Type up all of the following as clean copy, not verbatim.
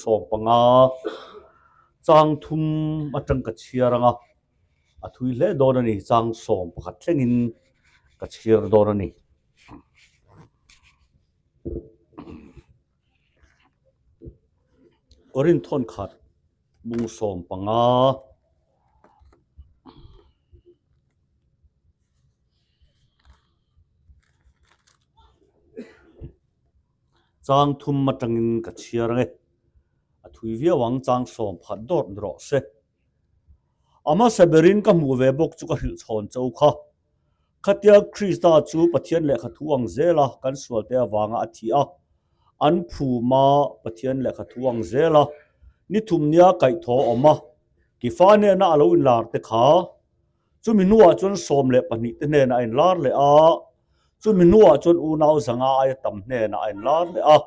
15 chang thum atang ka chhiar ang a, a thui hle dawn a ni, chang 11 thlengin ka chhiar dawn a ni. Korinth thawnkhat bung 15. Chang thum atangin ka chhiar ang e. A thui viau ang chang sawm phat dawt ni rawh se. A hmasa berin ka hmuh ve bawk chu ka hrilh chhawn cho kha. Khatia Krista chu Pathian lehkha thu ang zela kan sualte avanga a thi a, an phuma Pathian lehkha thu ang zela ni thum nia kaihthawh a awm a, Kifa hnena a lo inlar te kha Chumi hnuah chuan 12 te hnenah a inlar leh a, chumi hnuah chuan unau zanga aia tam hnenah a inlar leh a.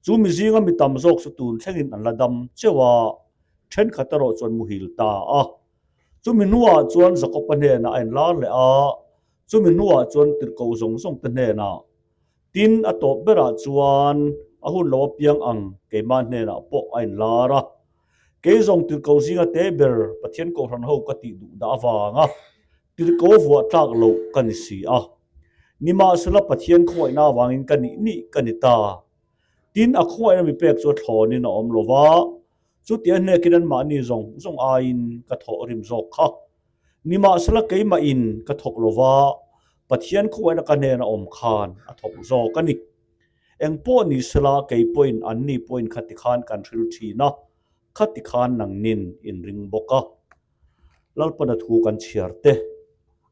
Chu mi zinga mi tam zawk chu tun thlengin an la dam cheuh a, thenkhat erawh chuan muhil ta a. Chumi hnuah chuan Jakob-a hnenah a inlar leh a, chumi hnuah chuan tirhkoh zawng zawng te hnenah. Tin, a tawp berah chuan a hun lo apiang ang keimah hnenah pawh a inlar a. Kei zawng tirhkoh zinga te ber Pathian Kohhran ho ka tih duh dah avanga tirhkoh vuah tlak loh ka ni si a. Nimahsela Pathian khawngaihna avangin ka nih nih ka ni ta. Tin, a khawngaihna mi pek chu a thlawnin a awm lo va, chuti a hnekin anmahni zawng zawng aiin ka thawh rim zawk kha. Nimahsela keimahin ka thawk lo va, Pathian khawngaihna ka hnena awm khan a thawk zawk a ni. Eng pawh ni sela kei pawhin anni pawhin khati khan kan hril thin a, khati khan nangnin in ring bawk a. Lalpana thu kan chhiar te,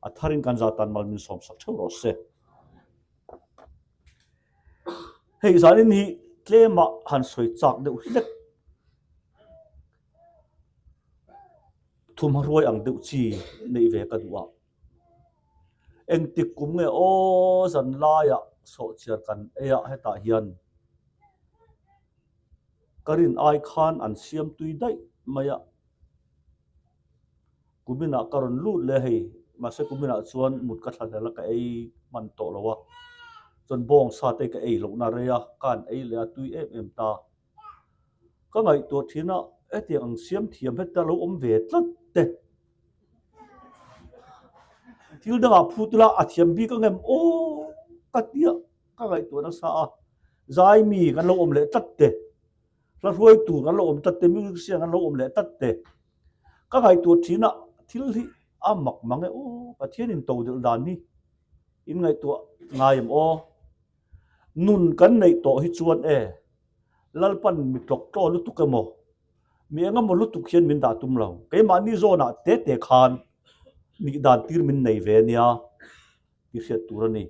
a tharin kan zah tan mal min sawmsak theuh rawh se. Hei zanin hi tlema han sawi chak deuh hlek. Thumhruai ang deuh chi neih ve ka duh a. Engtik kum nge aw zan laiah sawhchiar kan ei a hetah hian ka rin ai khan an siam tui daih mai a. Kuminah ka rawn lut leh hei mahse kuminah chuan mut ka thla hlel a ka ei hman tawh lo a. Chuan bawngsa te ka ei lohna rei a ka han ei leh a tui em em ta. Ka ngaihtuah thin a, hetiang ang siam thiam heta lo awm ve tlat te. Thil dangah phut ila a thiam bik ang em aw ka tia ka ngaihtuah nasa a. Zai mi kan lo awm leh tlat te, hla hruai tur kan lo awm tlat te, musician kan lo awm leh tlat te. Ka ngaihtuah thin a, thil hi a mak mang e aw, Pathian in to delh dan hi in ngaihtuah ngai em aw. Nun kan neih tawh hi chuan e, Lalpan mi tlawk tlaw lutuk emaw, mi eng emaw lutuk hian min dah tum lo. Keimahni zawnah te te khan nih dan tir min nei ve ania tih hriat tur a ni.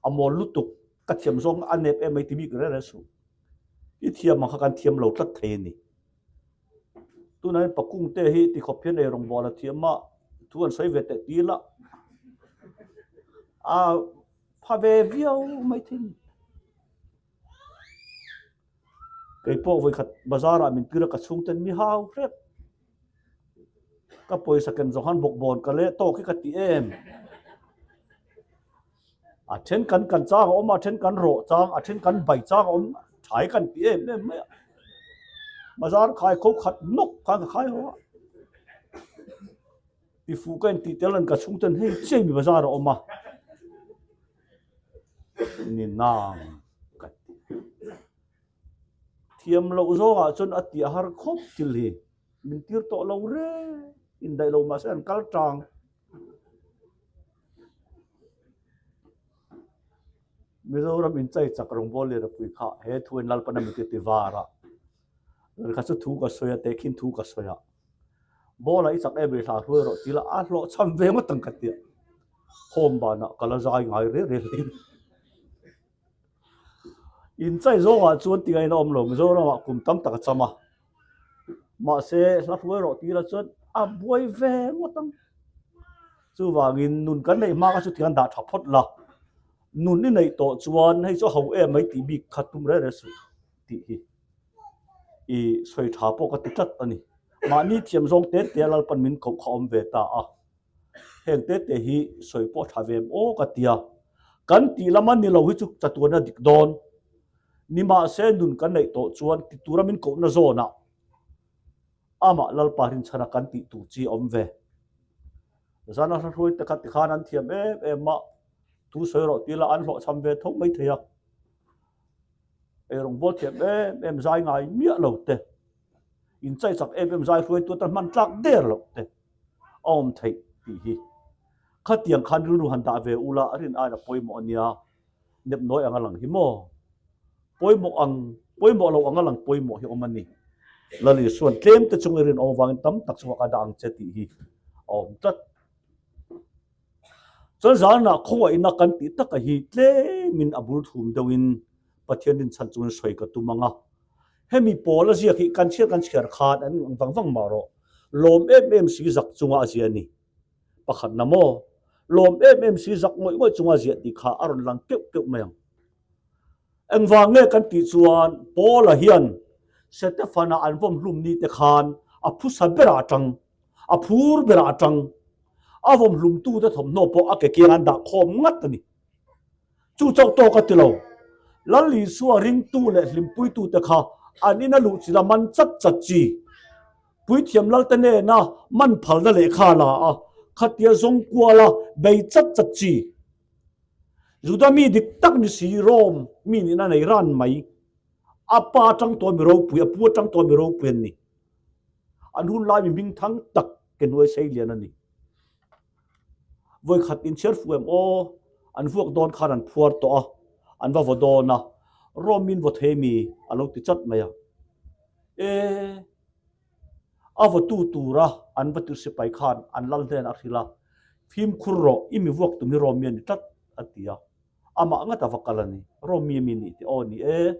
A mawl lutuk, ka thiam zawng a nep em mai ti bik reng reng suh. I thiam ang kha kan thiam lo tlat thei a ni. Tunah hian pakungte hi tikhawp hian ei rawngbâwl a thiam a, thu an sawi ve teh ti ila a pha ve viau mai thei a ni. Kei pawh vawikhat bazar ah min tir a ka chhung ten mi hau hrep. Ka pawisa ken zawng han bawkbawn ka leh tawk hi ka ti em. A then kan kan chang a awm a, a then kan rawh chang, a then kan bai chang a awm thai kan ti em em mai a. Bazar khai kho khat nawk khan ka khai ho a. Tifuh ka intih tel an ka chhung ten hei chiah mi bazar a awm a. Ni nang ka ti. Thiam loh zawngah chuan a tih a har khawp thil hi. Min tir tawh lo reng indaih lo mahse an kal tang. Mizoram inchai chak rawngbâwl lian a pui kha he thu in Lalpan a miti ti var a. Kha chu thu ka sawi a, tehkhin thu ka sawi a. Ball ah i chak em i hla hruai rawh ti la a hlawh chham ve ngawt ang ka tia. Home banah ka la zai ngai rel rel hlei. Inchai zawngah chuan ti ngaihna awm lo Mizoramah kum tam tak a cham a. Mahse hla hruai rawh ti la chuan a buai ve ngawt ang. Chuvangin nun kan neih hma kha chu tiang dah tha phawt la. Nun i neih tawh chuan hei chu a ho em mai tih bik kha tum reng reng suh tih hi. I sawi tha pawh ka ti tlat a ni. Mahni thiam zawng te te a Lalpan min koh kha awm ve ta a. Heng te te hi sawi pawh tha ve em aw ka ti a. Kan tih lama ni lo hi chu chatuan a dik dawn. Nimahse nun kan neih tawh chuan ti tura min kohna zawnah amah Lalpa rinchhana kan tih tur chi a awm ve. Zana hla hruai te kha tikhan an thiam em em a, thu sawi rawh tila an hlawhchham ve tho mai thei a. Eirawngbawl thiam em em zai ngai miah lo te, inchai chak em em zai hruaitu atan hman tlak der loh te a awm theih tih hi. Khatiang khan rilru han dah ve ula a rin aiin a pawimawh a nia, nepnawi anga lang hi maw? Pawimawh ang, pawimawh lo anga lang pawimawh hi awm a ni. Lal Isuan tlem te chung i rinawm avangin tam tak chungah ka dah ang che tih hi a awm tlat. Chuan zanah khawngaihna kan tih taka hi tlemin a bul thum deuhin Pathian rinchhan chungin sawi ka tum ang a. Hemi pawl a ziak hi kan chhiar kan chhiar khan an ang vang vang mah rawh. Lawm em em si zak chunga a ziah a ni. Pakhatna maw? Lawm em em si zak ngawih ngawih chunga a ziah tih kha a rawn lang keuh keuh mai ang. Engvang nge kan tih chuan Paula hian Setefana an vawm hlum ni te khan a phusa berah a tang. A phur berah atang a vawm hlumtute thawmhnaw pawh a ke kiang an dah khawm ngat a ni. Chu chauh tawk a ti lo. Lal Isua ringtu leh hlimpuitute kha an ina luh chila man chat chat chi. Puithiam Lalte nena man phalna lehkha a la a, khatia zawng kuala bei chat chat chi. Juda mi dik tak ni si Rome mi nihna nei ran mai. A pa atang tawh mi ropui, a pu atang tawh mi ropui an ni. An hun lai mi hming thang tak ke hnuai sei lian a ni. Vawi khat inchhiar fuh em aw, an vuak dawn khan an phuar tawh a, an va vaw dawn a, Rawmin vaw thei mi a lo ti chat mai a. E, a vawtu tura an va tir sipai khan an lal hnen a hrilh a, Fimkhur rawh, i mi vuak tum hi Rawmi a ni tlat, a ti a. Amah ngat a va kal a ni. Rawmi a mi nih teh aw ni e.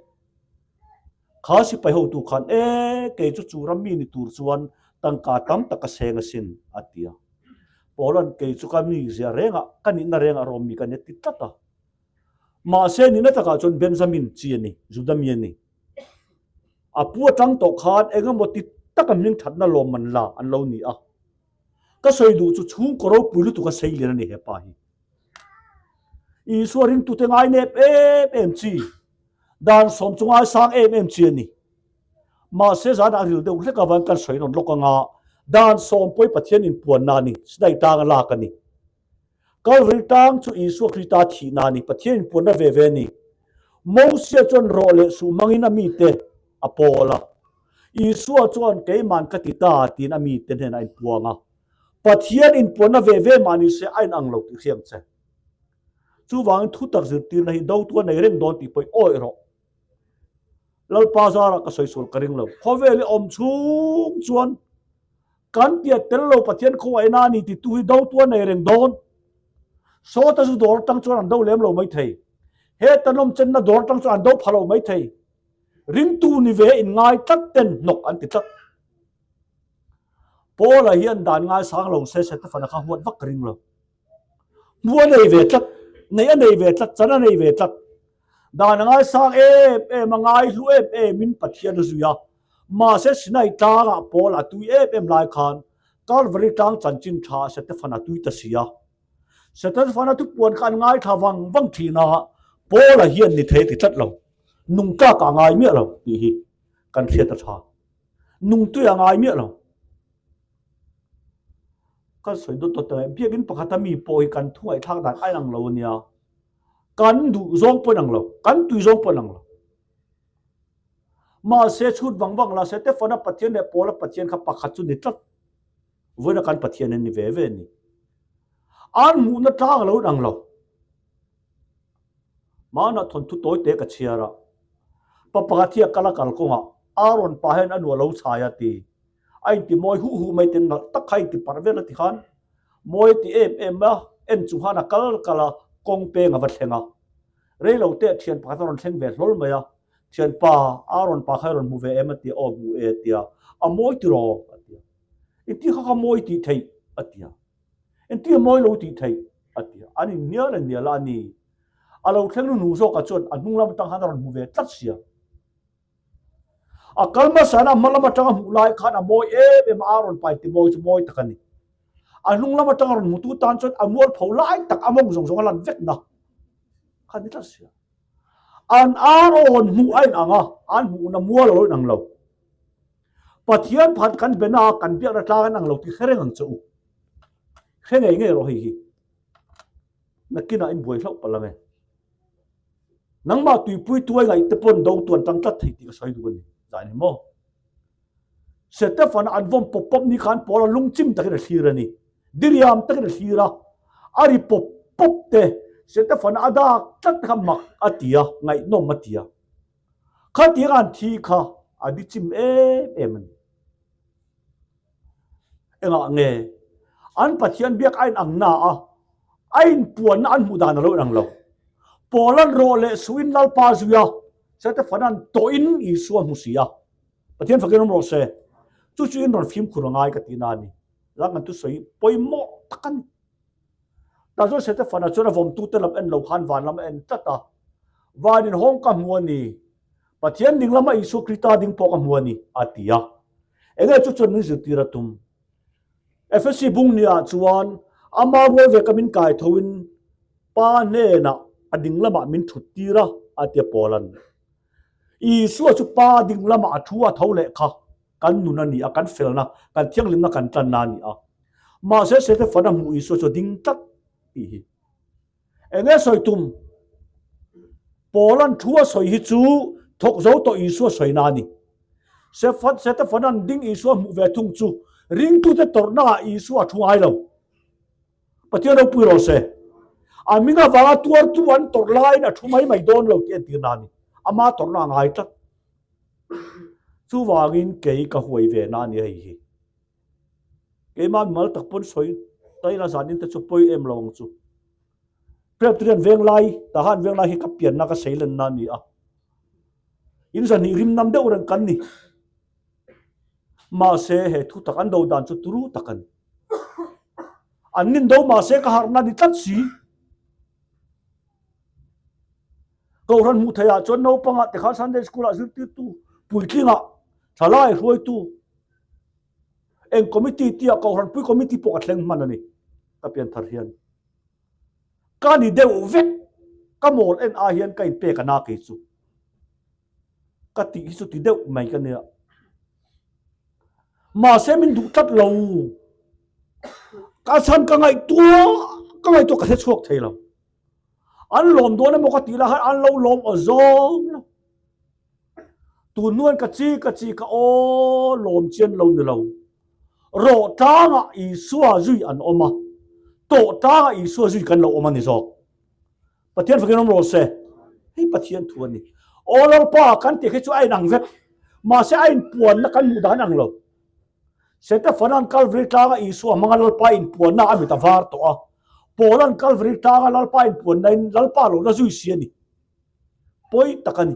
Kha sipai hotu khan, E, kei chu chu ram mi ni tur chuan tangka tam tak ka seng asin, a ti a. Paula'n, Kei chu ka mi zia rengah, ka nihna rengah rawm mi ka ni a ti tlat a. Mahse, nihna takah chuan Benjamin chi a ni, Juda mi a ni. A pu atang tawh khan eng emaw ti taka hming thatna lawmman la an lo ni a. Ka sawi duh chu chhungkaw ropui lutuk a sei lian a ni he pa hi. Isua ringtute ngai nep em em chi, dan sawm chu ngaisang em em chi a ni. Mahse zanah ril deuh hlek avangin kan sawi nawn lawk anga dan sawm pawh hi Pathian inpuanna a ni, Sinai tang a lak a ni. Kalvari tang chu Isua Krista thihna a ni, Pathian inpuanna ve ve a ni. Mosia chuan rawh leh suh hmangin a mite a pawl a. Isua chuan keiman ka ti ta tiin a mite hnenah a inpuang a. Pathian inpuanna ve ve mah ni se a inang lo tih hriang che. Chuvangin thutak zirtirna hi dotu a nei reng dawn tih pawh i awih rawh. Lalpa zarah ka sawi sual ka ring lo. Khawvel i awm chhung chuan kan tiat tel lo Pathian khawngaihna a ni titu hi dotu a nei reng dawn. Sawta zu dawr atang chuan an do lem lo mai thei. Heta nawmchenna dawr atang chuan an do pha lo mai thei. Ringtu ni ve inngai tlat ten hnawk an ti tlat. Paula hian dan ngaisang lo se Setefana kha huat vak ka ring lo. Hmu a nei ve tlat, neih a nei ve tlat, chan a nei ve tlat. Dan a ngaisang em em a, ngai hlu em emin Pathian a zui a. Mahse Sinai tlangah Paul a tui em em lai khan Kalvari tlang chanchin tha Setefana tui ta si a. Setefana thupuan kha an ngaithla vang vang thin a, Paula hian ni thei a ti tlat lo. Nungtlak ah a ngai miah lo tih hi kan hriat a tha. Nungtui a ngai miah lo. Kan sawi dawt dawt a, biakinn pakhata mi pawh hi kan thu ngaihthlak dan a inang lo a nia. Kan duh zawng pawh a inang lo, kan tui zawng pawh a inang lo. Mahse chhut vang vang la Setefana Pathian leh Paula Pathian kha pakhat chu ni tlat. Vawiina kan Pathian an ni ve ve a ni. An hmuhna tlang a lo inang lo. Hmanah thawnthu tawi te ka chhiar a, pa pakhat hi a kal a kal kawngah Aaron pa hian a nu a lo chhai a ti. A inti mawi huh huh mai ten nalh tak kha a inti parh vel a ti khan mawi a ti em em a, en chung khan a kal kal a, kawng peng a va thleng a. Rei lo teh thian pakhat a rawn thleng ve hlawl mai a, thianpa Aaron pa kha i rawn hmu ve em a ti a, aw hmu e a ti a, a mawi tiraw a ti a, inti kha kha mawi tih theih a ti a. Engtin a mawi lo tih theih? a ti a. An inhnial a hnial a, a ni. A lo thleng hnuhnung zawkah chuan a hnung lam atang khan a rawn hmu ve tlat sia. A kal hmasa in a hma lam atanga hmuh lai khan a mawi em em a, a rawn pai ti mawi chu mawi tak a ni. A hnung lam atanga rawn hmutu tan chuan a mualpho lai tak a mawng zawng zawng a lan vek na kha ni tlat sia. An ar awn hmuh a inang a, an hmuhna mual a lo inang lo. Pathian phat kan be na a, kan biakna tlang a inang lo tih hre reng ang che u. Hre ngei ngei rawh hei hi. Nakinah in buai hlauh palh ang e. Nangmah tuipui tuai ngaih te pawn do tuan tang tlat thei tih ka sawi duh a ni. Zah ni maw? Setefana an vawm pawp pawp ni khan Paula lungchim takin a thlir a ni. Diriam takin a thlir a, a ri pawp pawp te Setefana a dak tlat te kha mak a ti a, ngaihnawm a ti a. Khatiang an thi kha a di chim em em a ni. Engah nge an Pathian biak a inang na a, a inpuanna an hmuh dan a lo inang lo. Paula'n rawh leh suin Lalpa zui a, Setefana'n tawhin Isua hmu si a. Pathian fakin awm rawh se. Chu chu in rawn fimkhur a ngai ka tih na a ni. Zang kan thusawi pawimawh tak a ni. Tah chuan Setefana chuan a vawmtute lam en lo khan van lam a en tlat a. Van inhawng ka hmu a ni. Pathian ding lama Isua Krita ding pawh ka hmu a ni, a ti a. Enge chu chuan min zirtir a tum? Efesi bung niah chuan ama rual ve ka min kai thoin Pa hnenah a ding lamah min thut tir a, a ti a Paula'n. Isua chu Pa ding lamah a thu a tho leh kha kan nun a ni a, kan felna, kan thianghlimna kan tlanna a ni a. Mahse Setefana hmuh Isua chu a ding tlat tih hi. Enge sawi tum? Paula'n thu a sawi hi chu thawk zo tawh Isua sawina a ni. Setefana'n ding Isua hmuh ve thung chu ringtute tawrhnaah Isua a thu ngai lo. Pathian ropui rawh se. A hming avanga tuartu an tawrh laiin a thu mai mai dawn lo tih entirna a ni. Ama tawrhna a ngai tlat. Chuvangin kei ka huai ve na a ni hei hi. Keimah mimal tak pawn sawi taila zanin te chu pawi em lo ang chu. Presbyterian Venglai, Tahan Venglai hi ka pianna ka seilenna a ni a. In zahnih rim nam deuh reng kan ni. Mahse he thu tak an do dan chu turu tak a ni. An nin do mahse ka harhna ni tlat si. Kohhran hmuh theih ah chuan naupangah te khan Sunday school ah zirtirtu puitlingah thalai hruaitu eng committee tia kohhran pui committee pawh ka thleng hman a ni ka pian thar hian. Ka ni deuh vek ka mawl en ai hian ka inpek a na kei chu. Ka tih hi chu ti deuh mai ka nia. Mahse min duh tlat lo. Ka chhan ka ngaihtuah ka ngaihtuah ka hre chhuak thei lo. An lawm dawn emaw ka tih lah khan an lo lawm aw zawng lo. Tun hnuan ka chi ka chi ka aw lawm chian lo ni lo. Rawh tlangah Isua zui an awm a, tawh tlangah Isua zui kan lo awm a ni zawk. Pathian fakin awm rawh se. Hei Pathian thu a ni. Aw Lalpa kan tih khi chu a inang vek. Mahse a inpuanna kan hmuh dan ang lo. Setefana'n Kalvari tlanga Isua hmanga Lalpa inpuanna a mit a var tawh a. Paula'n Kalvari tlanga Lalpa inpuanna in Lalpa lo la zui si a ni. Pawi tak a ni.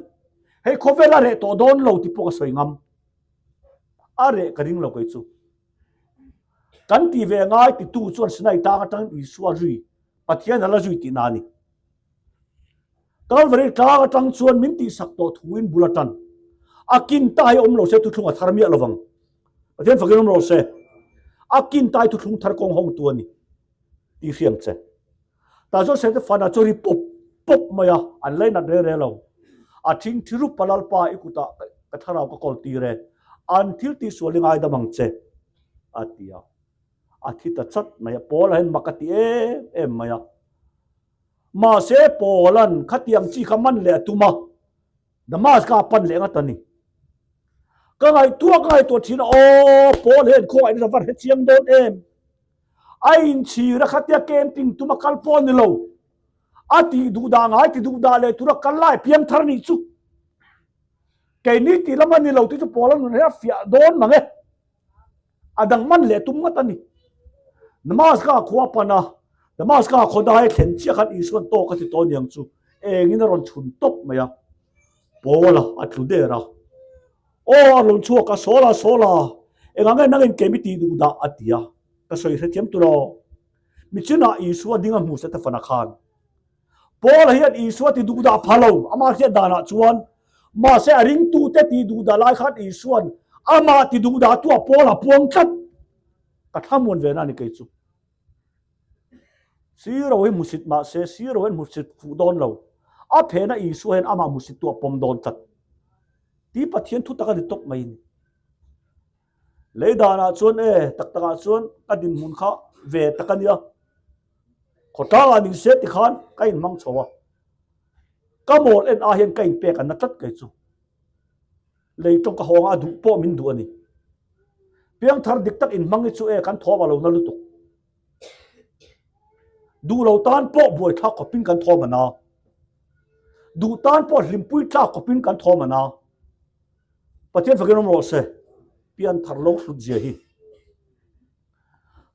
Hei khawvel a reh tawh dawn lo tih pawh ka sawi ngam. A reh ka ring lo kei chu. Kan ti ve ngai titu chuan Sinai tlang atangin Isua zui Pathian a la zui tihna a ni. Kalvari tlang atang chuan min tihsak tawh thuin bul a tan. A kin ta hi awm lo se thuthlung a thar miah lovang. Pathian fakin awm rawh se. A kin ta hi thuthlung thar kawng hawngtu a ni tih hriam che. Tah chuan Setefana chu ri pawp pawp mai a, an lainat re re lo. A thing thi rup a Lalpa i kutah ka thlarau ka kawl tir e, an thil tihsual i ngaidam ang che, a ti a. A thi ta chat mai a, Paula hian mak a ti em em mai a. Mahse Paula'n khatiang chi kha man leh a tum a, Damaska a pan leh ngat a ni. Ka ngaihtuah ka ngaihtuah thin a, aw Paul hian khawngaih nasa va hre chiang dawn em. A inchhir a khatia camping tum a kal pawh a ni lo. A tih duh dah ngai ti duh dah leh tura kal lai piang thar nih chu. Keini tih lam a ni lo tih chu Paula nun hi a fiah dawn mang e. A dang man leh tum ngat a ni. Damaska khua pan a, Damaska khaw dai thlen chiah khan Isua'n tawk a ti tawh aniang chu engin a rawn chhun tawp mai a. Paula a tlu der a. Aw a rawn chhuak a, Sawla, Sawla, engah nge nangin kei mi tih duh dah? a ti a. Ka sawi hrethiam tur aw. Michinah Isua ding a hmu Setefana khan. Paula hian Isua ti duhdah pha lo, amah hriat danah chuan, mahse a ringtute ti duhdah lai khan Isua'n amah ti duhdahtu ah Paula puang tlat. Ka thlamuan ve na a ni kei chu. Siro hi hmusit mahse Siro hian hmusit fuh dawn lo. A phena Isua hian amah hmusit tu a pawm dawn tlat. Ti Pathian thu tak a ni tawp mai a ni. Lei danah chuan e, tak takah chuan ka dinhmun kha ve tak a nia. Khawtlangah ni se tikhan ka inhmang chho a. Ka mawl en ah hian ka inpek an na tlat kei chu. Lei tawng ka hawng a, a duh pawh min duh a ni. Piangthar dik tak inhmang hi chu e kan thawm a lo na lutuk. Duh lo tan pawh buaithlak khawpin kan thawm a na. Duh tan pawh hlimpui tlak khawpin kan thawm a na. Pathian fakin awm rawh se, pianthar lo hlut zia hi.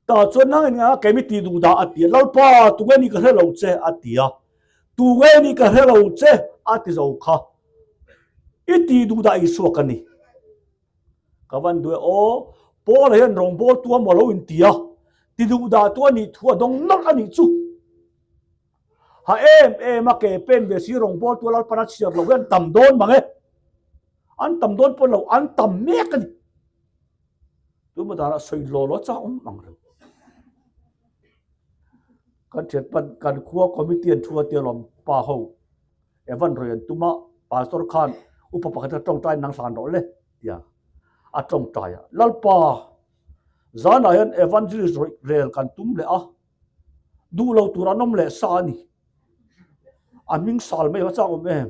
Tah chuan nang in a keimi ti duh dah a ti a, Lalpa tunge ni ka hre lo che a ti a, tunge ni ka hre lo che a ti zo kha. I ti duh dah Isua ka ni. Ka van duh e aw, Paula hian rawngbawl tu amaw lo in ti a, ti duh dah tu a nih thu a dawng nawlh a nih chu. Ha em em a ke pen ve si rawngbawl tu Lalpan a chhiar lo hi an tam dawn mang e. An tam dawn pawh lo, an tam mek a ni. Tuma danah sawi law law chak awm ang reng. Kan thian pan kan khua committee an thu a tia lawm pa ho Evan Roy an tum a, pastor khan upa pakhat a tawngtai nang hlan rawh le tia a tawngtai a. Lalpa zanah hian evangelist rawih rel kan tum leh a, duh lo tur an awm leh sa a ni. A hming sal mai a chak awm em?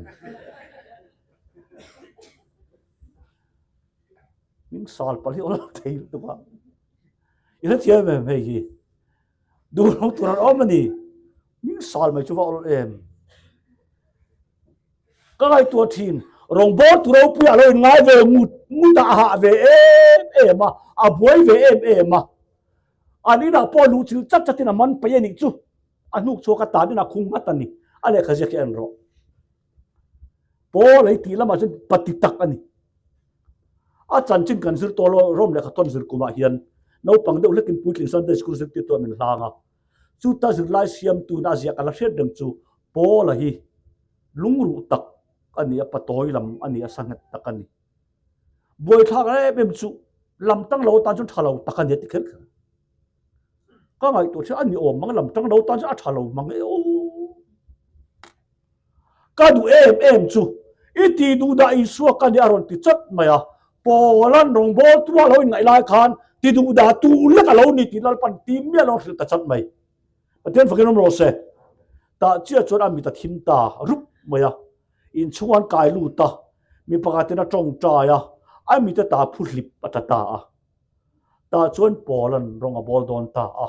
Hming sal palh hi awlak thei lutuk a. I hrethiam em hei hi? Duh lo tur an awm a ni. Hming sal mai chu va awl em? Ka ngaihtuah thin, rawngbawltu ropui a lo inngai ve ngut ngut a, a hah ve em em a, a buai ve em em a. An inah pawh luh chilh chat chatin a man paih a nih chu. A hnuk chhuak a tan inah khung nghat a ni. A lehkha ziak hi en rawh. Paul ei tih lamah chuan pati tak a ni. A chanchin kan zir tawh lo, Rom lehkha tawn zir kumah hian naupang deuh hlekin puitling Sunday School zirtirtu ah min hlang a. Chuta zirlai siamtuna a ziah ka la hriat reng chu Paul-a hi lungruh tak a ni a, patawi lam a ni a, sanghet tak a ni. Buaithlak em em chu lam tang lo atan chuan tha lo tak a ni a ti kher kher. Ka ngaihtuah chu a ni awm mang lam tang lo tan chu a tha lo mang e aw. Ka duh em em chu i ti duh dah Isua ka ni a rawn ti chat mai a. Paula'n rawngbâwl tua lo inngaih lai khan ti duh dah tu lek a lo ni tih Lalpan ti miah lo hrilh ta chat mai. Pathian fakin awm rawh se. Tah chiah chuan a mit a thim ta rup mai a. Inchhung an kai lut a, mi pakhatin a tawngtai a, a mit a ta phu hlip a tla ta a. Tah chuan Paula'n rawng a bawl dawn ta a.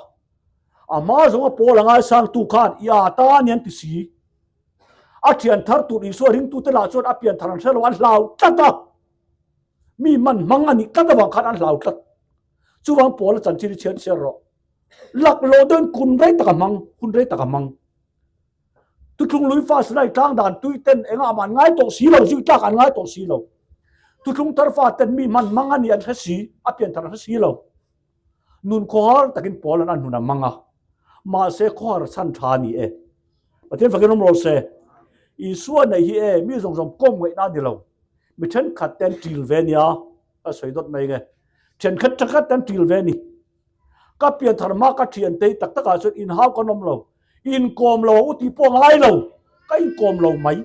A hma zawnga Paul a ngaisangtu khan i â ta a ni an ti si. A thian thar tur Isua ringtute lah chuan a pian thar an hre lo, an hlau tlat a. Mi man hmang a nih tlat avang khan an hlau tlat. Chuvang Paula chanchin hi chhiar chhiar rawh. Laklawh deuhin kun rei tak a hmang, hun rei tak a hmang. Tutlung lui fa silai tlang dan tui ten engah mah an ngai tawh si lo, zui tlak an ngai tawh si lo. Tutlung thar fa ten mi hman mang a ni an hre si, a pian thar an hre si lo. Nun khawhar takin Paul an a hnun a mang a, mahse khawhar chhan tha a ni e. Pathian fakin awm rawh se. Isua neih hi e, mi zawng zawng kawm ngaihna a ni lo. Mi thenkhat te an ṭil ve nia, ka sawi dawt mai nge. Thenkhat thenkhat te an ṭil ve a ni. Ka pianthar hma ka thian tei tak takah chuan inhau kan awm lo. Inkawm lo a u tih pawh a ngai lo. Ka inkawm lo mai.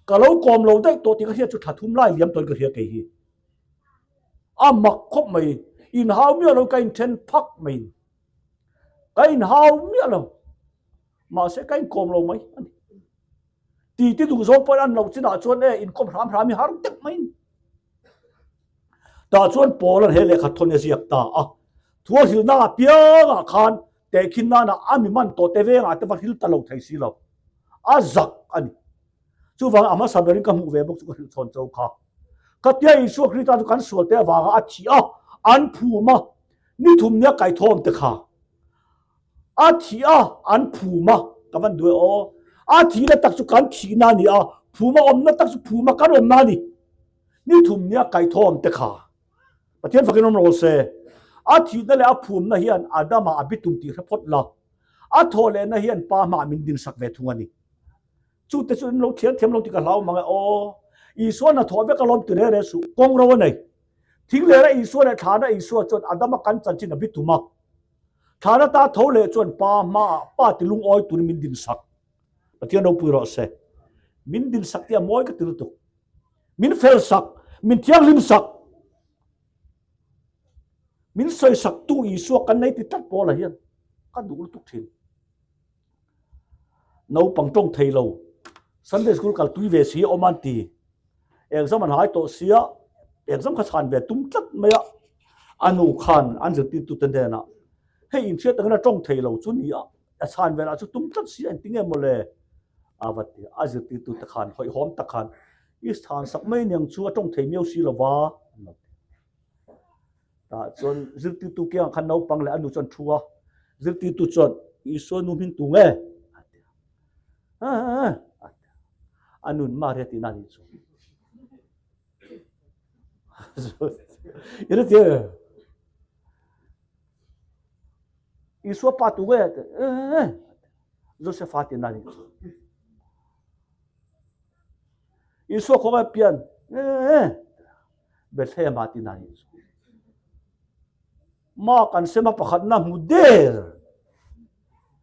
Ka lo kawm lo daih tawh tih ka hriat chu thla thum lai liam tawhin ka hria kei hi. A mak khawp mai. Inhau miah lo ka inthen phak mai. Ka inhau miah lo. Mahse ka inkawm lo mai a ni. Ti ti duh zawng pawhin an lo chinah chuan e inkawm hram hram hi har deuh mai. Tah chuan Paul-a'n he lehkha thawn hi a ziak ta a. Thu a hrilhna apiangah khan tehkhin nana a mi man tawh te vengah te va hril ta lo thei si lo. A zak a ni. Chuvangin a hmasa berin ka hmuh ve bawk chu ka hrilh chhawn cho kha. Khatia Isua Krista chu kan sual te avanga a thih a, an phum a, ni thum nia kaithawm te kha. A thih a, an phum a, ka van duh e aw. A thihna tak chu kan thihna a ni a, phum a awmna tak chu phum a kan awmna a ni. Ni thum nia kaithawm te kha. Pathian fakin awm rawh se. A thihna leh a phumna hian Adama a bitum tih hre phawt la. A thawh lehna hian Pa hmaah min dinsak ve thung a ni. Chute chu in lo thiam thiam lo tih ka hlau mang e aw. Isua hnathawh vek alawm ti re re suh. Kawng ro a nei. Thing lera Isua leh thlana Isua chuan Adama kan chanchin a bitum a. Thlana ta tho leh chuan Pa hmaah Pa ti lungawi turin min dinsak. Pathian ropui rawh se. Min din sak tih a mawi ka ti lutuk. Min fel sak, min thianghlim sak. Min sawi sak tu Isua kan nei ti tlat Paula hian ka duh lutuk thin. Naupang tawng thei lo, Sunday school kal tui ve si awm an ti. Exam an hai tawh sia, exam kha chhan ve tum tlat mai a. A nu khan an zirtirtute hnenah, Hei inhriat angin a tawng thei lo chu ni a, a chhan velah chu tum tlat si a inti nge mawle? A va ti a. A zirtirtute khan hawihhawm tak khan, I chhan sak mai aniang chu a tawng thei miau si lo va, an lo ti. Tah chuan zirtirtu kiangah khan naupang leh a nu chuan thu a, zirtirtu chuan Isua nu hming tu nge? A ti a. A ti a. A nun Maria tihna a nih chu. I hre thiam em? Isua pa tu nge? A ti a. Josefa tihna a nih chu. Isua khawngaih pian? Bethlehem ah tina nih chu. Ma kan sema pakhatna hmu der.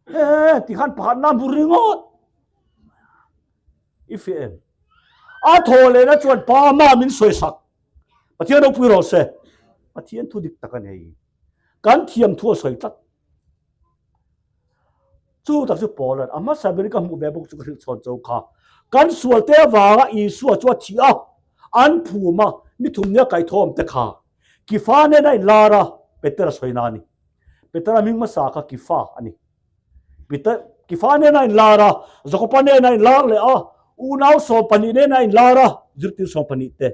He ti khan pakhatna hmu ringawt. I fi em. A thaw lehna chuan pa ma min sawi sak. Pathian ropui rawh se. Pathian thu dik tak a nei. Kan thiam thu a sawi tlat. Chu tak chu Paula'n a hmasa berin ka hmuh ve bawk chu ka hrilh chhawn cho kha. Kan sualte avanga Isua chu a thih a, an phum a, ni thumnia kaihthawm te kha Kifa nen a inlar a, Petera sawina a ni. Petera hming hmasa kha Kifa a ni. Peter, Kifa nen a inlar a, Jakoba nen a inlar leh a, unau 12 nen a inlar a, zirtir 12 te.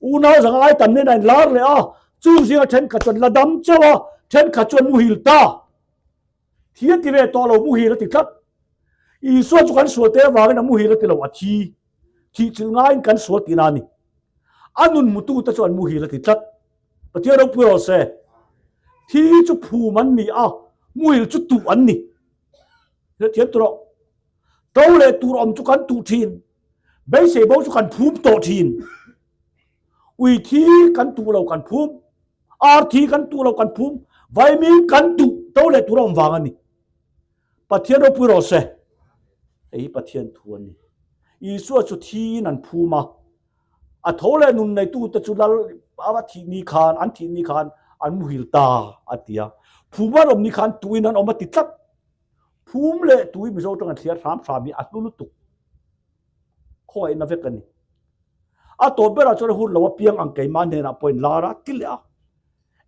Unau zangai tam nen a inlar leh a, chung zinga thenkhat chuan la dam chauh a, thenkhat chuan muhil ta. Thi a ti ve tawh lo, muhil a ti tlat. Isua chu kan sual te avangin a muhil a ti lo, a thi. Thih chilh ngaiin kan sual tihna a ni. A nun mutute chu an muhil a ti tlat. Pathian ropui rawh se. Thi chu phum an ni a, muhil chu tuh an ni. Hrethiam tur rawh. To leh tur awm chu kan tuh thin. Beisei bo chu kan phum tawh thin. Ui thi kan tuh lo kan phum. Ar thi kan tuh lo kan phum. Vaimin kan tuh to leh tur a awm vang a ni. Pathian ropui rawh se. Hei hi Pathian thu a ni. Isua chu thiin an phum a. A tho leh nun neitute chu lal a thih ni khan, an thih ni khan an muhil ta a ti a. Phum an awm ni khan tuin an awm a ti tlat. Phum leh tui Mizo tang an thliar hram hram hi a hlu lutuk. Khawngaihna vek a ni. A tawp berah chuan hun lo a piang ang keimah hnenah pawh in lar a ti leh a.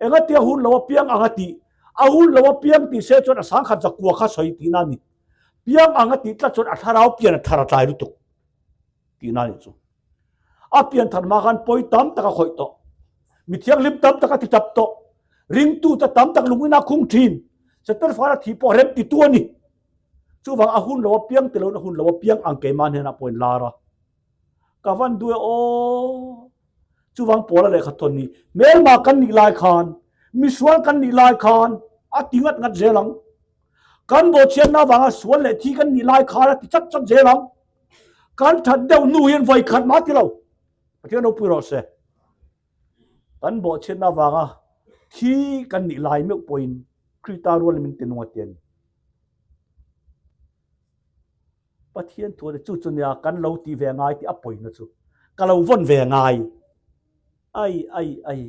Engatia hun lo a piang ang a tih? A hun lo a piang tih se chuan a sangkhat zakua kha sawi tihna a ni. Piang ang a tih tlat chuan a thlarau pian a thar a tlai lutuk tihna a nih chu. A pian thar hma khan pawi tam tak a khawih tawh. Mi thianghlim tam tak a ti tap tawh. Ringtute tam tak lungin a khung thin. Setan fara thih pawh rem titu a ni. Chuvang a hun lo a piang ti loin a hun lo a piang ang keimah hnenah pawh in lar a. Ka van duh e aw. Chuvang Paula lehkha thawn ni hmelma kan nih lai khan, misual kan nih lai khan a ti ngat ngat zel ang. Kan bawhchhiatna avanga sual leh thi kan nih lai khan a ti chat chat zel ang. Kan that deuh hnu hian vawi khat mah ti lo. Pathian ropui rawh se. Kan bawhchhiatna avanga thi kan nih lai meuh pawhin Krita rualin min ti nung a ti a ni. Pathian thu a ni. Chu chu nia kan lo tih ve ngai tih a pawina chu ka lo vawn ve ngai. Ai ai ai.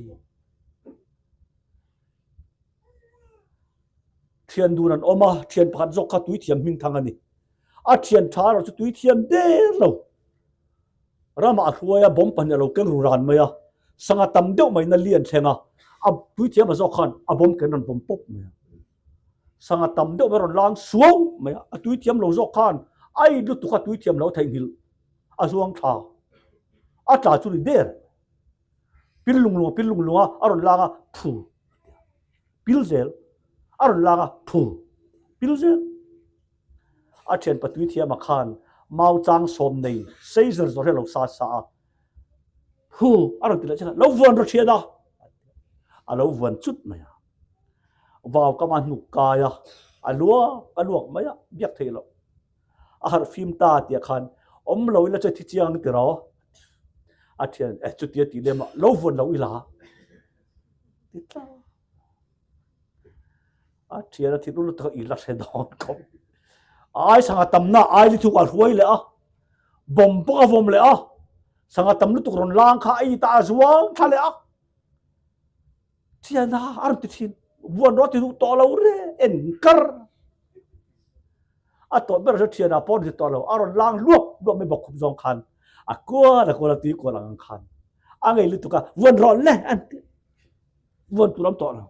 Thian dun an awm a, thian pakhat zawk kha tuithiam hming thang a ni. A thian tha erawh chu tuithiam der lo. Ramah a hruai a, bomb pahnih a lo keng ru ran mai a, sangha tam deuh mai na lian thleng a, a tuithiam a zawk khan a bomb ken rawn vawm pawp mai a. Sangha tam deuh mai rawn lang suau mai a, a tuithiam lo zawk khan a in lutuk a tuithiam lo theihnghilh a zuang thla. A tla chu ni der. Pil lung lung a pil lung lung a, a rawn lang a, phu pil zel. A rawn lang a, phu pil zel. A thian patui thiama khan mau chang sawm nei sei zir zawr hi a lo sa sa a, phu a rawn ti leh chiang a, lo vuan rawh thian a, a lo vuan chut mai a. Vau kam a hnuk kai a, a luak a luak mai a, biak theih loh. A harh fim ta tih khan awm lo ila chuan thi chiang ang ti rawh. A thian eh chutia tih lem a, lo vuan lo ila ti tlat. A thian a thinur lutuk a, i la hre dawn khawp. A ai sangha tamna ai li thuk a hruai leh a. Bawm bawk a vawm leh a, sangha tam lutuk rawn lang kha a i ta a zuang thla leh a. Thiana a rawn ti thin, vuan rawh a ti duh tawh lo re, en kar. A tawh ber chu thiana pawh a rawn ti tawh lo, a rawn lang luap luap mai bawk khup zawng khan a kual a kual a tui kual ang ang khan a ngei lutuk a, vuan rawh le an ti, vuan tur a awm tawh lo.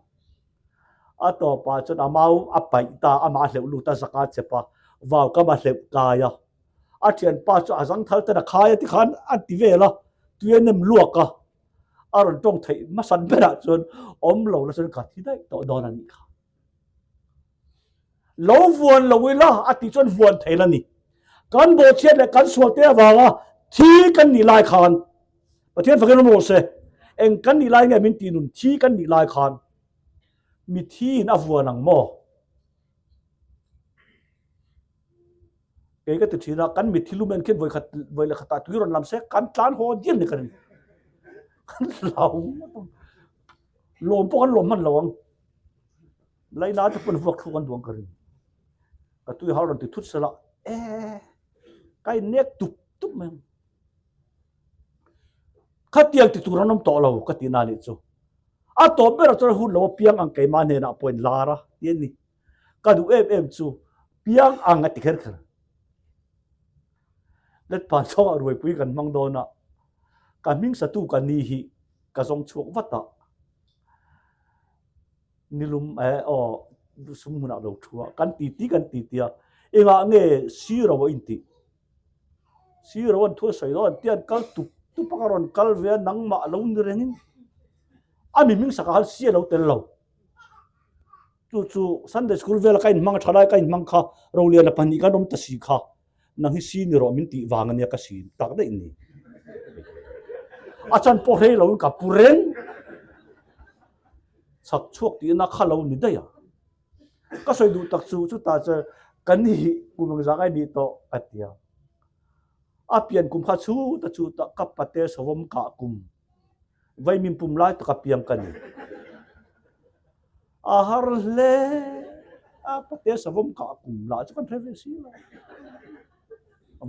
A tawpah chuan a mau a paih ta, amah a hleuh lut a, zaka a chep a, vau kam a hleuh kai a. A thianpa chu a zangthal ten a khai a tikhan a ti vel a, tui a nem luak a, a rawn tawng theih hmasan berah chuan awm lo la chuan ka thi daih tawh dawn a nih kha. Lo vuan lo ila a tih chuan vuan thei la ni. Kan bawhchhiat leh kan sual te avanga thi kan nih lai khan Pathian fakin awm rawh se, eng kan nih lai nge min tih nun thi kan nih lai khan mithi in a vuan ang maw? Kei ka ti thin a, kan mitthi lum en khian vawikhat vawi leh khatah tui rawn lam se kan tlan haw diam ni ka ring. Kan hlau ngawt ang. Lawm pawh kan lawm hman lo ang. Laina te pawn vuak thluk an duang ka ring. Ka tui har rawn ti thut sela, e ka in nek tup tup mai ang. Khatiang ti tur an awm tawh lo ka ti na nih chu. A tawp berah chuan hun lo a piang ang keimah hnenah pawh in lar a ti a ni. Ka duh em em chu piang ang a ti kher kher. Letpan chhawngah ruaipui kan hmang dawn a, ka hming satu ka ni hi ka zawng chhuak vat a. Nilum eh aw sum hmunah lo thu a, kan ti ti kan ti ti a, engah nge siro a intih? Siro an thu a sawi lo an ti a, an kal tup tup a, ka rawn kal ve a, nangmah lo ni rengin a mi hming sakah khan si a lo tel lo. Chu chu Sunday school vela ka inhmang a, thalai ka inhmang kha Roliana pahnih khan awm ta si kha, nang hi si ni rawh min tih vang ania ka si tak daih ni. A chan pawh rei loin ka pu reng. Chhak chhuak tihna kha lo ni daih a. Ka sawi duh tak chu chutah chuan ka ni kum engzah ngai nih tawh ka ti a. A pian kum kha chuta chuta ka pate sawm kah kum vaimim pum lai taka piang ka ni. A har hle a pate savawm kah kum lah chu kan hre ve si lo.